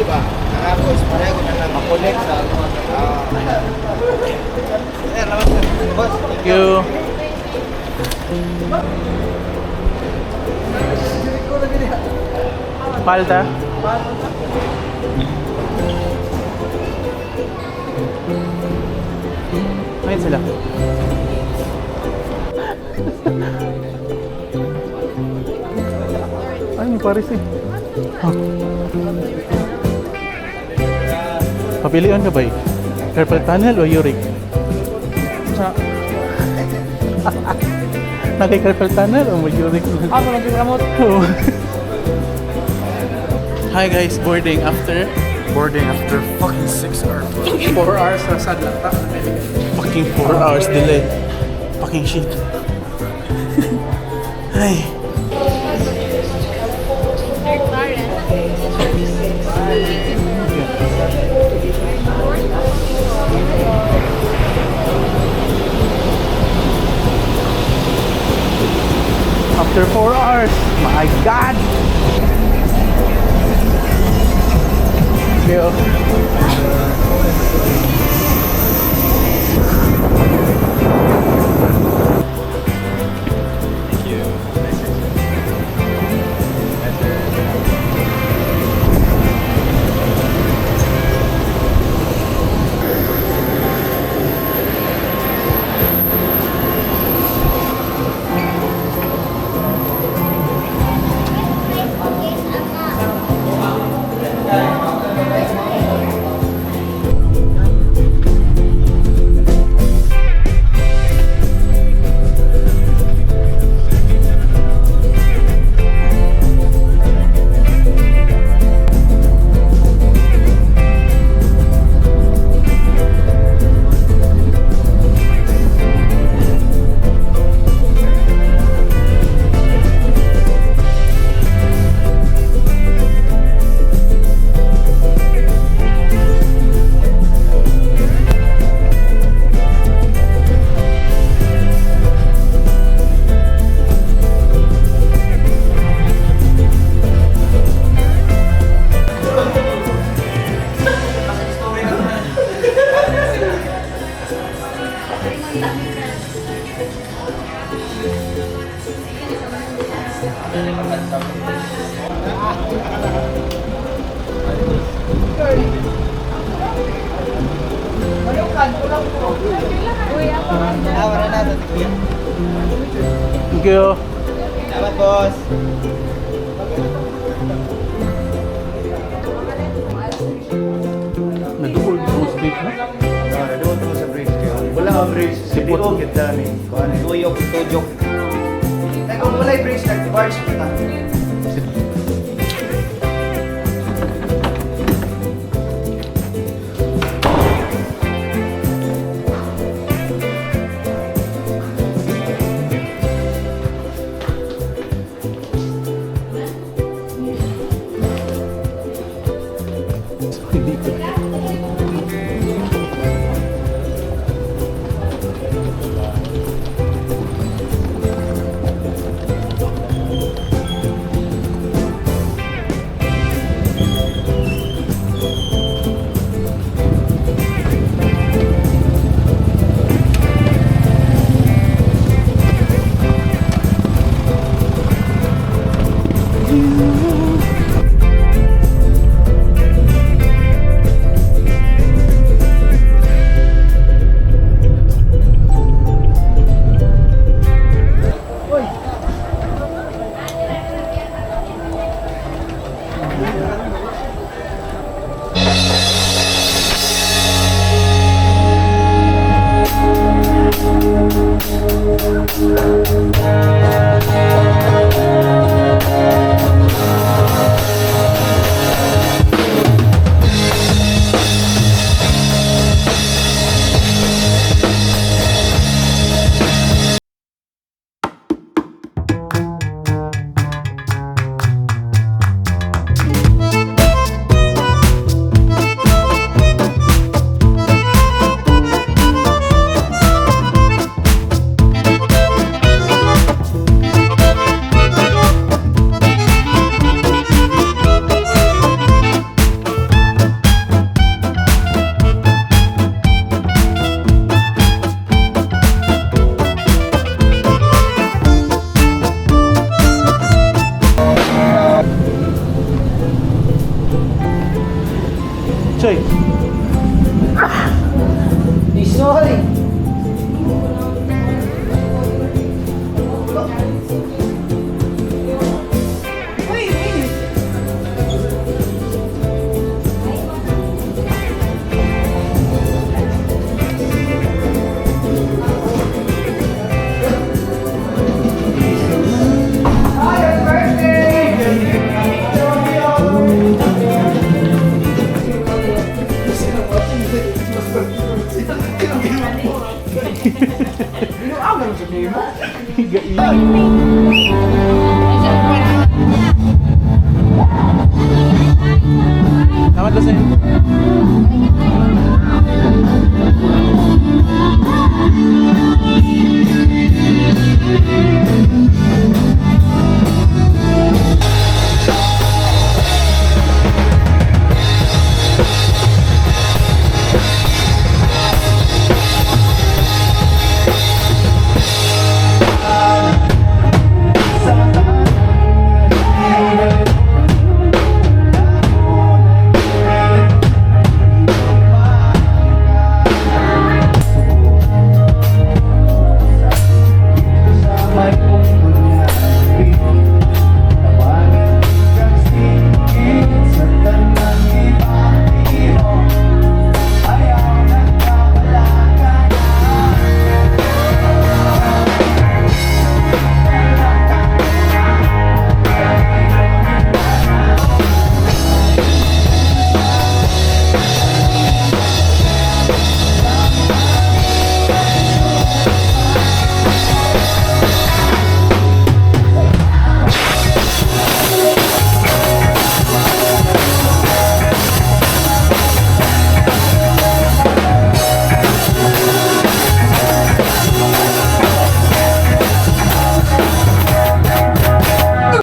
Ba? Tapos pareho na lang makonect sa ano. Ah. Sir, labas sir. Boss. Thank you. Palta? Ayun sila. Ay, may Paris eh. Huh. Papilion ka ba eh? Purple Tunnel o Uric? Sa Nakay Carpal Tunnel o may Uric? Ah, walang ramot. Oo. Hi guys, boarding after Boarding after fucking 6 hours. 4 hours sa sadlata. Fucking 4 hours delay. Fucking shit. Ay. After 4 hours, my God! Thank you. Thank you. Ah, wala na sa kuya. Thank you. Salamat, boss. Naduol ko sa bridge, no? No, naduol ko sa bridge kayo. Wala ang bridge. Sipot. Sipot. Kita ni. Kuan eh. Tuyok, tuyok. Teka, kung wala'y bridge, nag-barge pa ta. Hindi ko. Choy. Isoy! Salamat, Lasing.